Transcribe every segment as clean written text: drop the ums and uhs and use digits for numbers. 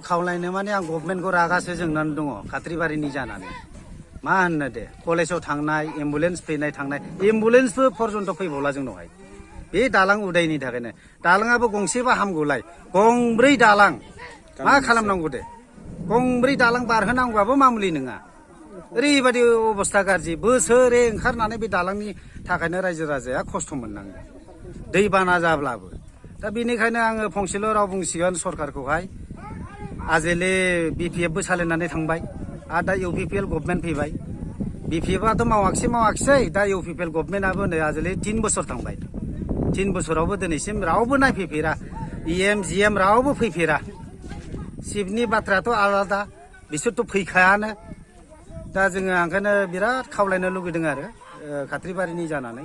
खावलायनो माने आं गभर्नमेन्टखौ रागासो जोंनानै दङ खात्रिबारिनि जानानै मा होननो दे कलेजाव थांनाय एम्बुलेन्स फैनाय थांनाय एम्बुलेन्सबो पर्यन्त फैबावला जोंनावहाय बे दालां उदायनि थाखायनो दालाङाबो गंसेबा हामगौलाय गंब्रै दालां मा खालामनांगौ दे गंब्रै दालां बारहोनांगौआबो मामुलि नङा ओरैबायदि अबस्था गाज्रि बोसोरे ओंखारनानै बे दालांनि थाखायनो रायजो राजाया खस्थ' मोननाङो दैबाना जाब्लाबो दा बेनिखायनो आङो फंसेल' राव बुंसिगोन सरकारखौहाय आजेले BPF बो सालायनानै थांबाय आरो दा UPPL गभर्नमेन्ट फैबाय BPF आथ' मावाखिसै दा UPPL गभर्नमेन्टआबो नै आजेले 3 बोसोर थांबाय 3 बोसोरावबो दिनैसिम रावबो नायफैफेरा EM GM रावबो फैफेरा सिफनि बाथ्रायाथ' आलादा बिसोरथ' फैखायानो दा जोङो ओंखायनो बिराद खावलायनो लुगैदों आरो खात्रिबारिनि जानानै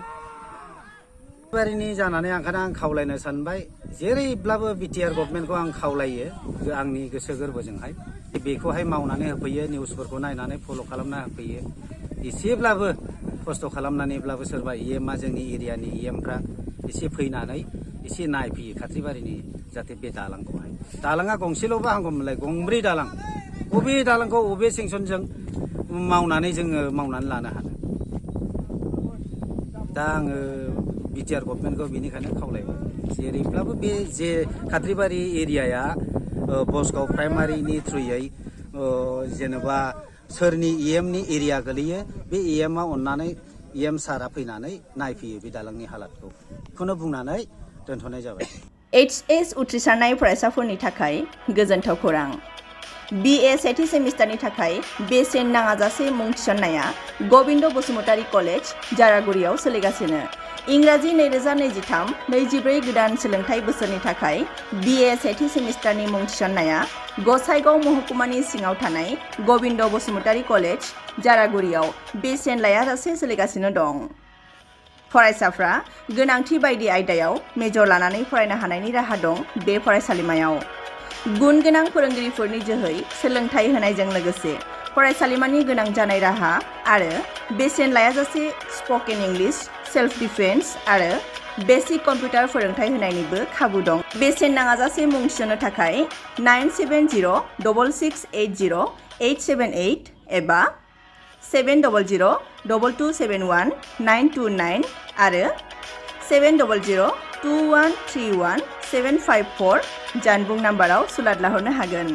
ओंखायनो आं खावलायनो सानबाय जेरैब्लाबो BTR गभर्नमेन्टखौ आं खावलायो आंनि गोसो गोरबोजोंहाय बेखौहाय मावनानै होफैयो निउसफोरखौ नायनानै फल' खालामना होफैयो एसेब्लाबो खस्थ' खालामनानैब्लाबो सोरबा EMआ जोंनि एरियानि EMफ्रा एसे फैनानै एसे नायफैयो खात्रिबारिनि जाहाथे बे दालांखौहाय दालाङा गंसेल'बा हामगौमोनलाय गंब्रै दालां बबे दालांखौ बबे सेंसनजों मावनानै जोङो मावनानै लानो हानो दा आङो BTR गभर्नमेन्टखौ बेनिखायनो खावलायबाय जेरैब्लाबो बे जे खात्रिबारि एरियाया बसगाव प्राइमारिनि थ्रुयै जेनेबा सोरनि EMनि एरिया गोलैयो बे EMआ अननानै EM सारा फैनानै नायफैयो बे दालांनि हालादखौ बेखौनो बुंनानै दोनथ'नाय जाबाय। HS उथ्रिसारनाय फरायसाफोरनि थाखाय गोजोनथाव खौरां BA सेथि सेमिस्टारनि थाखाय बेसेन नाङाजासे मुं थिसननाया गबिन्द बसुमतारी कलेज जारागुरियाव सोलिगासिनो इंराजि 2023-24 गोदान सोलोंथाइ बोसोरनि थाखाय BA सेथि सेमिस्टारनि मुं थिसननाया गसाइगाव महकुमानि सिङाव थानाय गबिन्द बसुमतारी कलेज जारागुरियाव बेसेन लायाजासे सोलिगासिनो दं। फरायसाफ्रा गोनांथि बायदि आयदायाव मेजर लानानै फरायनो हानायनि राहा दं बे फरायसालिमायाव गुन गोनां फोरोंगिरिफोरनि जोहै सोलोंथाइ होनायजों लोगोसे फरायसालिमानि गोनां जानाय राहा आरो बेसेन लायाजासे स्पकेन इंलिश सेल्फ डिफेन्स आरो बेसिक कम्पिउटार फोरोंथाइ होनायनिबो खाबु दं। बेसेन नाङाजासे मुं थिसननो थाखाय 9702280878 एबा 70022719229 आरो 7002131 754 जानबुं नाम्बाराव सुलाद लाहरनो हागोन।